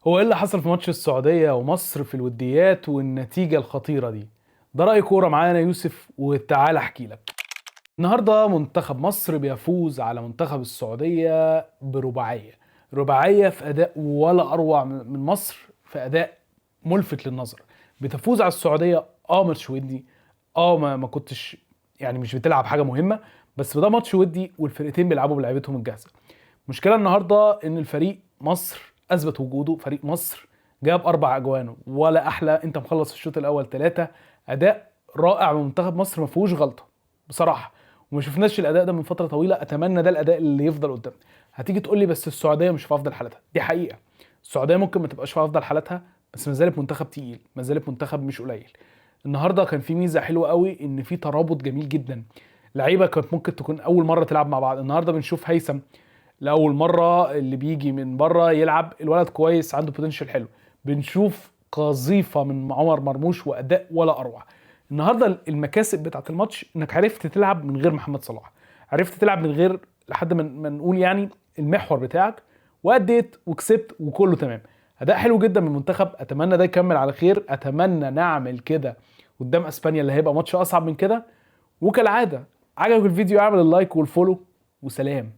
هو ايه اللي حصل في ماتش السعودية ومصر في الوديات والنتيجة الخطيرة دي؟ ده رأي كورة معانا يوسف، وتعالى احكي لك. النهارده منتخب مصر بيفوز على منتخب السعودية برباعية، رباعية في أداء ولا أروع من مصر، في أداء ملفت للنظر. بتفوز على السعودية، ماتش ودي، ما كنتش يعني مش بتلعب حاجة مهمة، بس ده ماتش ودي والفرقتين بيلعبوا بلعيبتهم الجاهزة. المشكلة النهارده إن الفريق مصر أثبت وجوده، فريق مصر جاب 4 أجوان ولا أحلى. أنت مخلص الشوط الأول 3، أداء رائع من منتخب مصر ما فيهوش غلطة بصراحة، وما شفناش الأداء ده من فترة طويلة. أتمنى ده الأداء اللي يفضل قدامنا. هتيجي تقول لي بس السعودية مش في أفضل حالتها، دي حقيقة، السعودية ممكن ما تبقاش في أفضل حالتها، بس ما زالت منتخب تقيل، ما زالت منتخب مش قليل. النهارده كان في ميزة حلوة قوي، إن في ترابط جميل جدا، لعيبة كانت ممكن تكون أول مرة تلعب مع بعض. النهارده بنشوف هيثم لأول مرة اللي بيجي من بره يلعب، الولد كويس، عنده potential حلو. بنشوف قذيفة من عمر مرموش وأداء ولا أروع. النهارده المكاسب بتاعت الماتش إنك عرفت تلعب من غير محمد صلاح، عرفت تلعب من غير لحد ما نقول يعني المحور بتاعك، وأديت وكسبت وكله تمام. أداء حلو جدا من المنتخب، أتمنى ده يكمل على خير، أتمنى نعمل كده قدام أسبانيا اللي هيبقى ماتش أصعب من كده. وكالعادة عجبك الفيديو اعمل ال like وال follow، وسلام.